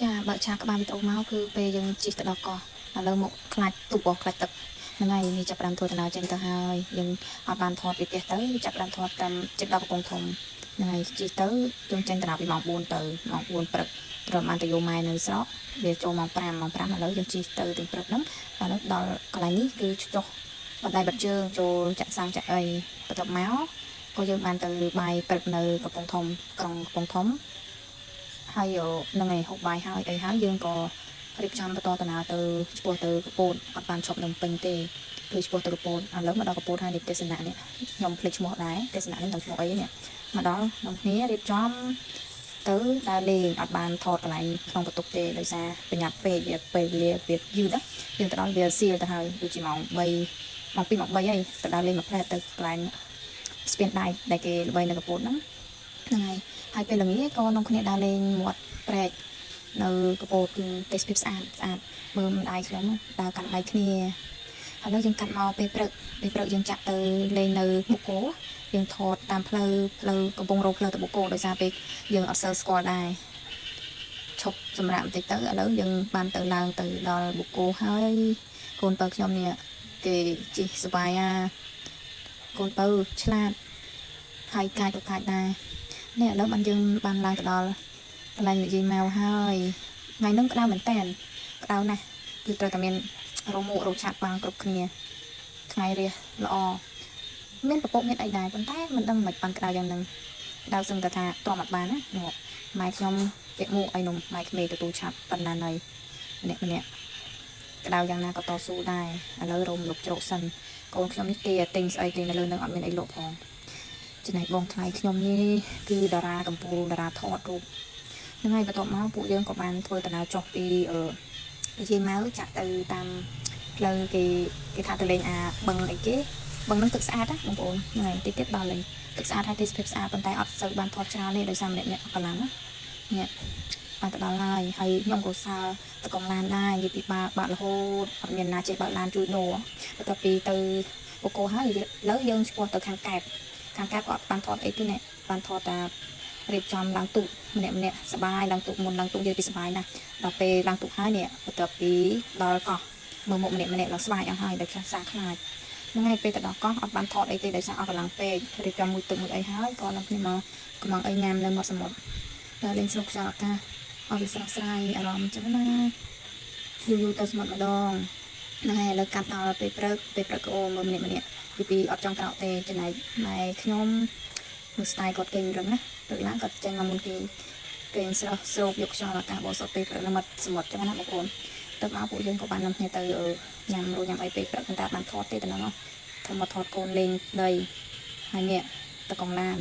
ចាបើកឆាកក្បាលវីដេអូមកគឺពេលយើងជិះទៅដល់កោះឥឡូវមកខ្លាចទូកខ្លាចទឹកហ្នឹងហើយនេះចាប់ផ្ដើមធ្វើដំណើរចេញទៅហើយយើងអត់បានថតពីផ្ទះទៅចាប់ផ្ដើមថតតាមជិតដល់កំពង់ធំហ្នឹងហើយជិះទៅយើងចេញដំណើរពីម៉ោង4ទៅម៉ោង4ព្រឹកត្រឹមបានទៅយកម៉ែនៅស្រុកវាចូលម៉ោង5ម៉ោង5ឥឡូវយើងជិះទៅទាំងព្រឹកហ្នឹងឥឡូវដល់កន្លែងនេះគឺចុះបណ្ដៃបាត់ជើងចូលចាក់សាំងចាក់អីបន្ទាប់មកក៏យើងបានទៅបាយព្រឹកនៅកំពង់ធំក្រុងកំពង់ធំ ហើយហ្នឹងហើយហូបបាយហើយអីហើយយើងក៏រៀបចំបន្តដំណើរទៅឆ្ពោះទៅកពតអត់បានឈប់នៅពេញទេគឺឆ្ពោះទៅកពតឥឡូវមកដល់កពតហើយនេះទេសនៈនេះខ្ញុំភ្លេចឈ្មោះដែរទេសនៈនេះដល់ឈ្មោះអីនេះមកដល់ក្នុងគ្នារៀបចំទៅដើរលេងអត់បានថតកន្លែងក្នុងបន្ទប់ទេដោយសារប្រញាប់ពេកវាពេលវេលាវាយឺតណាយើងទៅដល់វាសៀលទៅហើយដូចជាម៉ោង3ម៉ោង2ម៉ោង3ហើយទៅដើរលេងមួយផ្លែទៅកន្លែងស្ពានដែកដែលគេល្បីនៅកពតហ្នឹងហ្នឹងហើយហើយពេលល្ងាចក៏នាំគ្នាដើរលេងមាត់ព្រែកនៅកពតគឺទេសភាពស្អាតស្អាតមើលម្ដាយខ្ញុំដើរកាន់ដៃគ្នាឥឡូវយើងកាត់មកពេលព្រឹកពេលព្រឹកយើងចាក់ទៅលេងនៅបូកូយើងថតតាមផ្លូវផ្លូវកំពុងរកផ្លូវទៅបូកូដោយសារពេលយើងអត់សូវស្គាល់ដែរឈប់សម្រាប់បន្តិចទៅឥឡូវយើងបានទៅឡើងទៅដល់បូកូហើយកូនបើខ្ញុំនេះគេជិះសប្បាយអាកូនបើឆ្លាតហើយកាចក៏កាចដែរនេះឥឡូវបានយើងបានឡើងទៅដល់កន្លែងនិយាយមកហើយថ្ងៃហ្នឹងក្តៅមែនតើក្តៅណាស់គឺត្រូវតែមានរមួករោឆាត់បានគ្រប់គ្នាថ្ងៃរះល្អមានពពកមានអីដែរប៉ុន្តែមិនដឹងមិនបានក្តៅយ៉ាងហ្នឹងក្តៅសឹងតែថាទ្រាំអត់បានណានោះម៉ែខ្ញុំពាក់មួកអីនោះម៉ែក្មេងទទួលឆាប់ប៉ុណ្ណាណីម្នាក់ម្នាក់ក្តៅយ៉ាងណាក៏តស៊ូដែរឥឡូវរោមលុបជ្រោកសិនកូនខ្ញុំនេះគេទិញស្អីគេនៅលើនឹងអត់មានអីលក់ផងចំណែកបងថ្លៃខ្ញុំនេះគឺតារាកម្ពូលតារាថតរូបហ្នឹងហើយបន្ទាប់មកពួកយើងក៏បានធ្វើដំណើរចុះពីអឺនិយាយមកចាក់ទៅតាមផ្លូវគេគេថាទៅលេងអាបឹងអីគេបឹងហ្នឹងទឹកស្អាតណាបងប្អូនហ្នឹងហើយតិចទៀតដល់លេងទឹកស្អាតហើយទេសភាពស្អាតប៉ុន្តែអត់សូវបានថតច្រើនទេដោយសារម្នាក់ម្នាក់កម្លាំងណានេះបានទៅដល់ហើយហើយខ្ញុំក៏សើតកងឡានដែរនិយាយពីបាបាក់រហូតអត់មានណាចេះបើកឡានជួយដូរបន្ទាប់ពីទៅបូកូហើយឥឡូវយើងឆ្ពោះទៅខាងកែបខាងកែបក៏អត់បានថតអីទេនេះបានថតតារៀបចំឡើងទូកម្នាក់ម្នាក់សបាយឡើងទូកមុនឡើងទូកនិយាយពីសបាយណាស់ដល់ពេលឡើងទូកហើយនេះបន្ទាប់ពីដល់កោះមើលមុខម្នាក់ម្នាក់ឡើងស្វាយអស់ហើយដោយសារខ្លាចហ្នឹងហើយពេលទៅដល់កោះអត់បានថតអីទេដោយសារអស់កម្លាំងពេករៀបចំមួយទឹកមួយអីហើយក៏នាំគ្នាមកកំងអីញ៉ាំនៅមាត់សមុទ្រដល់លេងស្រុកខ្យល់អាកាសអស់វាស្រស់ស្រាយអារម្មណ៍ចឹងណាយូរយូរទៅសមុទ្រម្ដងហ្នឹងហើយឥឡូវកាត់ដល់ពេលព្រឹកពេលព្រឹកក៏អូមើលម្នាក់ម្នាក់ពីពីអត់ចង់ក្រោកទេចំណែកម៉ែខ្ញុំមើល style គាត់គេងរឹងណាព្រឹកឡើងគាត់ចេញមកមុនគេគេងស្រស់ស្រូបយកខ្យល់អាកាសបរិសុទ្ធពេលព្រឹកនៅមាត់សមុទ្រចឹងណាបងប្អូនទៅមកពួកយើងក៏បាននាំគ្នាទៅញ៉ាំរួចញ៉ាំអីពេលព្រឹកប៉ុន្តែបានថតទេតែហ្នឹងធំមកថតកូនលេងដីហើយនេះតកងឡាន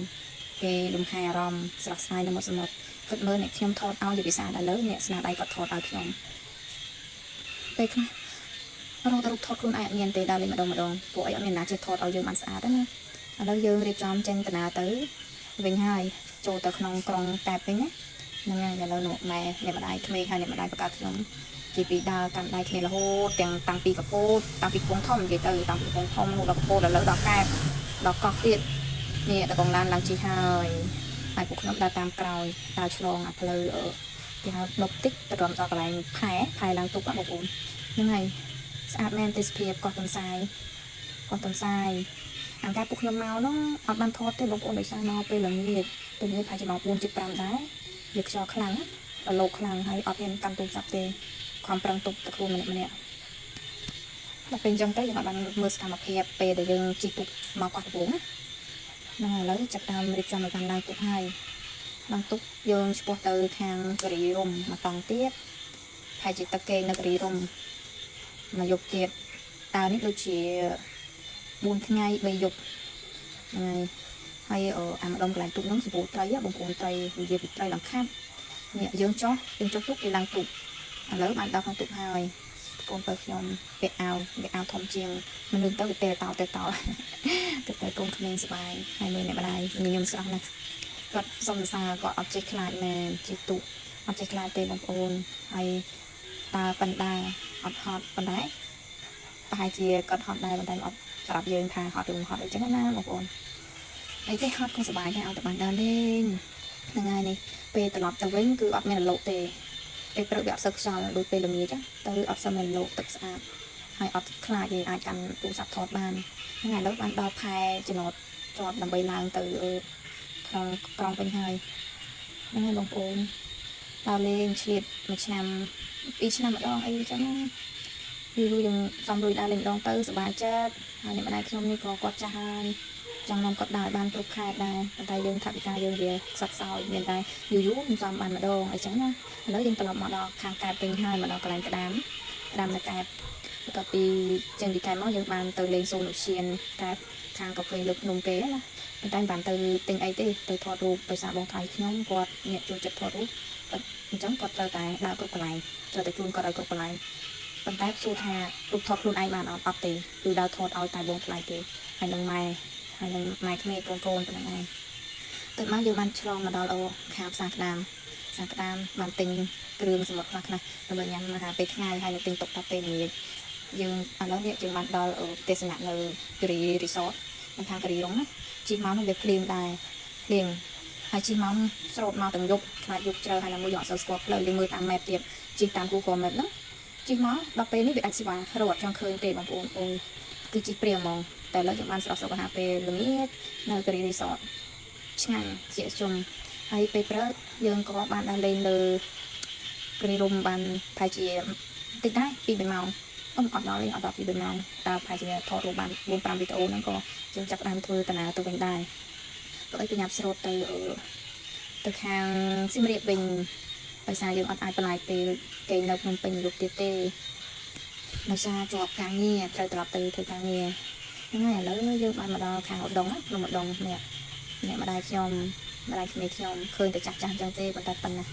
គេលំហែអារម្មណ៍ស្រស់ស្រាយនៅមាត់សមុទ្រគាត់មើលអ្នកខ្ញុំថតឲ្យជាពិសេសឥឡូវអ្នកស្នាដៃគាត់ថតឲ្យខ្ញុំពេលខ្លះរកទៅរូបថតខ្លួនឯងអត់មានទេដើរលេងម្ដងម្ដងពួកអីអត់មានណាចេះថតឲ្យយើងបានស្អាតទេណាឥឡូវយើងរៀបចំចេញដំណើរទៅវិញហើយចូលទៅក្នុងក្រុងកែបវិញណាហ្នឹងហើយឥឡូវនោះម៉ែអ្នកម្ដាយក្មេងហើយអ្នកម្ដាយបង្កើតខ្ញុំជាពីដើរកាន់ដៃគ្នារហូតទាំងតាំងពីកពតតាំងពីកំពង់ធំនិយាយទៅតាំងពីកំពង់ធំនោះដល់កពតឥឡូវដល់កែបដល់កោះទៀតនេះតកងឡានឡើងជិះហើយហើយពួកខ្ញុំដើរតាមក្រោយដើរឆ្លងអាផ្លូវគេហៅដប់តិចទៅដល់កន្លែងផែផែឡើងទុកបងប្អូនហ្នឹងហើយស្អាតមែនទេសភាពកោះទន្សាយកោះទន្សាយអង្ការពួកខ្ញុំមកនោះអត់បានថតទេបងប្អូនដោយសារមកពេលល្ងាចពេលល្ងាចប្រហែលជាម៉ោង4:05ដែរវាខ្យល់ខ្លាំងដល់លោកខ្លាំងហើយអត់ហ៊ានកាន់ទូរស័ព្ទទេខំប្រឹងទប់តែខ្លួនម្នាក់ម្នាក់ដល់ពេលអញ្ចឹងទៅយើងអត់បានមើលសកម្មភាពពេលដែលយើងជិះទូកមកកោះដំបូងណាហ្នឹងហើយឥឡូវចាប់តាមរៀបចំឲ្យបានឡើងទូកហើយឡើងទូកយើងឆ្ពោះទៅខាងគិរីរម្យមកតង់ទៀតប្រហែលជាទឹកគេនៅគិរីរម្យមកយប់ទៀតតើនេះដូចជា4ថ្ងៃ3យប់ហ្នឹងហើយហើយអាម្ដុំកន្លែងទូកហ្នឹងសម្បូរត្រីបងប្អូនត្រីនិយាយពីត្រីឡើងខាប់នេះយើងចុះយើងចុះទូកគេឡើងទូកឥឡូវបានដល់ក្នុងទូកហើយកូនបើខ្ញុំពាក់អាវពាក់អាវធំជាងមនុស្សទៅវាទេតោទេតោទៅទៅកូនក្មេងសប្បាយហើយមើលអ្នកម្ដាយញញឹមស្រស់ណាស់គាត់សុំសរសើរគាត់អត់ចេះខ្លាចមែនជិះទូកអត់ចេះខ្លាចទេបងប្អូនហើយតើប៉ុណ្ដាអត់ហត់ប៉ុណ្ដែរប្រហែលជាគាត់ហត់ដែរប៉ុន្តែអត់ប្រាប់យើងថាហត់ឬមិនហត់អីចឹងណាបងប្អូនអីទេហត់ក៏សប្បាយដែរឲ្យតែបានដើរលេងហ្នឹងហើយនេះពេលត្រឡប់ទៅវិញគឺអត់មានរលកទេ ពេលព្រឹកវាអត់សូវខ្យល់ដូចពេលល្ងាចទៅអត់សូវមានលោកទឹកស្អាតហើយអត់ខ្លាចទេអាចកាន់ទូរស័ព្ទថតបានហ្នឹងហើយឥឡូវបានដល់ផែចំណតចតដើម្បីឡើងទៅក្នុងក្រុងវិញហើយហ្នឹងហើយបងប្អូនដើរលេងឆ្លៀតមួយឆ្នាំពីរឆ្នាំម្ដងអីចឹងណាយូរយូរយើងសំរួយដើរលេងម្ដងទៅសប្បាយចិត្តហើយអ្នកម្ដាយខ្ញុំនេះក៏គាត់ចាស់ហើយចង់នាំគាត់ដើរឲ្យបានគ្រប់ខេត្តដែរប៉ុន្តែយើងថវិកាយើងវាខ្សត់ខ្សោយមានតែយូរយូរខ្ញុំសំបានម្ដងអីចឹងណាឥឡូវយើងត្រឡប់មកដល់ខាងកែបវិញហើយមកដល់កន្លែងក្តាមក្តាមនៅកែបបន្ទាប់ពីចេញពីកែបមកយើងបានទៅលេងសូនឧទ្យានកែបខាងកាហ្វេលើភ្នំគេណាប៉ុន្តែមិនបានទៅទិញអីទេទៅថតរូបដោយសារបងថៃខ្ញុំគាត់អ្នកចូលចិត្តថតរូបអញ្ចឹងគាត់ត្រូវតែដើរគ្រប់កន្លែងត្រូវតែជូនគាត់ឲ្យគ្រប់កន្លែងប៉ុន្តែសួរថារូបថតខ្លួនឯងបានអត់អត់ទេគឺដើរថតឲ្យតែបងថ្លៃទេហើយនឹងម៉ែហើយនឹងម៉ែក្មេងកូនកូនប៉ុណ្្នឹងឯងទៅមកយើងបានឆ្លងមកដល់អូខាងផ្សារក្តាមផ្សារក្តាមបានទិញគ្រឿងសមុទ្រខ្លះខ្លះដើម្បីញ៉ាំអាហារពេលថ្ងៃហើយនឹងទិញទុកដល់ពេលល្ងាចយើងឥឡូវនេះយើងបានដល់ទេសនៈនៅគិរីរីសតនៅខាងគិរីរម្យណាជិះមកនោះវាភ្លៀងដែរភ្លៀងហើយជិះមកស្រោតមកទាំងយប់ខ្លាចយប់ជ្រៅហើយនៅមួយយើងអត់សូវស្គាល់ផ្លូវយើងមើលតាម map ទៀតជិះតាម Google Map ហ្នឹងជិះមកដល់ពេលនេះវាអាចស្វារត់ចង់ឃើញទេបងប្អូនអូយគឺជិះព្រាវហ្មងតែឥឡូវយើងបានស្រស់សុខអាហារពេលល្ងាចនៅគិរីរីសតឆ្ងាញ់ជាជុំហើយពេលព្រឹកយើងក៏បានដើរលេងលើគិរីរម្យបានប្រហែលជាតិចដែរ2 3ម៉ោងអមអត់ដល់ទេអត់ដល់2 3ម៉ោងតើប្រហែលជាថតរូបបាន4 5វីដេអូហ្នឹងក៏យើងចាប់ផ្ដើមធ្វើដំណើរទៅវិញដែរព្រោះអីប្រញាប់ស្រូតទៅទៅខាងសៀមរាបវិញដោយសារយើងអត់អាចបន្លាយពេលគេងនៅភ្នំពេញយប់ទៀតទេដោយសារជាប់ការងារត្រូវត្រឡប់ទៅធ្វើការងារហ្នឹងហើយឥឡូវយើងបានមកដល់ខាងឧដុង្គណាភ្នំឧដុង្គនេះអ្នកម្ដាយខ្ញុំម្ដាយក្មេងខ្ញុំឃើញតែចាស់ចាស់អញ្ចឹងទេប៉ុន្តែប៉ុណ្ណា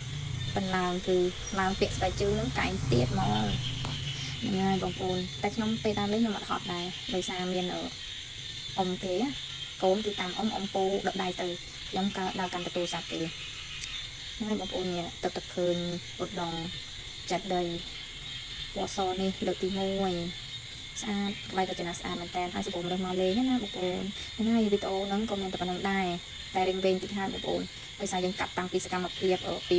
ប៉ុន្ឡើងគឺឡើងពាក្យស្បែកជើងហ្នឹងកែងទៀតហ្មងហ្នឹងហើយបងប្អូនតែខ្ញុំពេលតាមលេងខ្ញុំអត់ហត់ដែរដោយសារមានអ៊ំគេកូនគឺតាមអ៊ំអ៊ំពូដកដៃទៅខ្ញុំក៏ដើរកាន់ទូរស័ព្ទទេហ្នឹងហើយបងប្អូននេះទឹកទឹកឃើញឧដុង្គចាត់ដីពណ៌សនេះលើកទី1ស្អាតក្បែរកចនាស្អាតមែនតើហើយសម្បូរមនុស្សមកលេងណាបងប្អូនហ្នឹងហើយវីដេអូហ្នឹងក៏មានតែប៉ុណ្្នឹងដែរតែរៀងវែងតិចហើយបងប្អូនដោយសារយើងកាត់តាំងពីសកម្មភាពពី